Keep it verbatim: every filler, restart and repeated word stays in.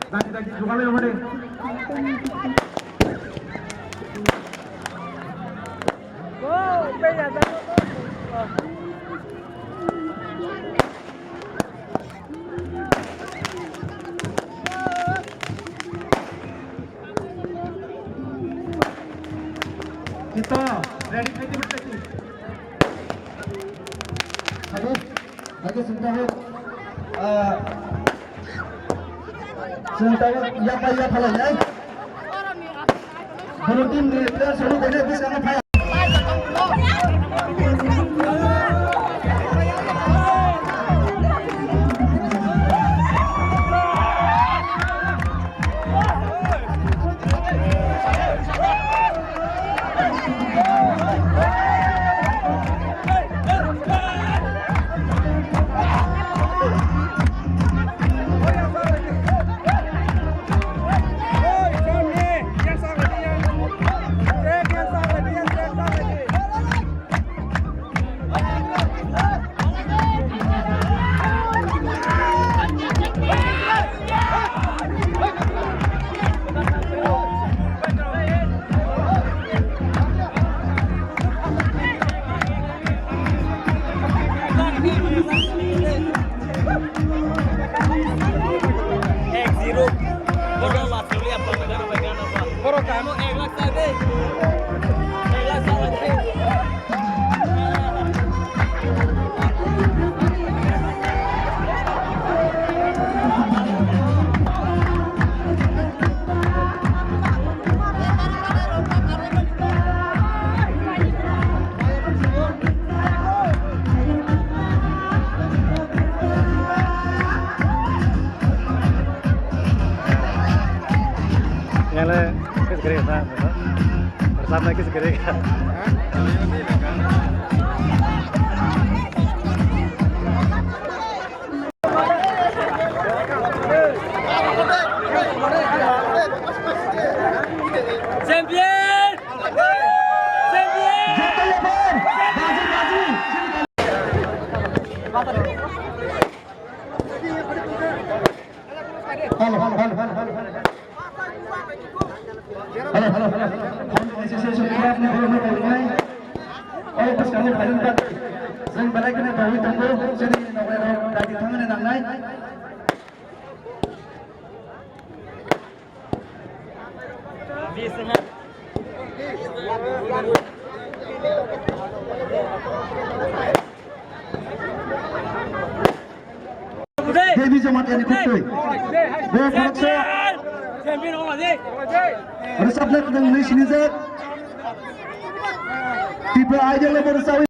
Dagi dagi jugalai hore. Kita ready, ready, ready. Habis, habis sudah. Ah, Sintao yapa yapa la yai. Bulu team ni player sulu kene bis kana phai. Ek zero. Borok la suli apa negara negara apa? Borok kamu ek lakh saja. Ek lakh saja. Yang le, kis kere sa, sa, sa, kis kere. Champion! Champion! Hello, hello, hello, hello, hello. Hello, hello, hello, hello. Association club ni borokno tongnai. O bwskango phaijak jak. Chwng belai kheno dawi tongo. Chini nokrai rok dagi thangani nangnai. Devi Jamatia ni kuktwi. Bo khoroksa. Rwchapnai kwthang hwnwi sinijak. Tipra Idol bo rwchawi.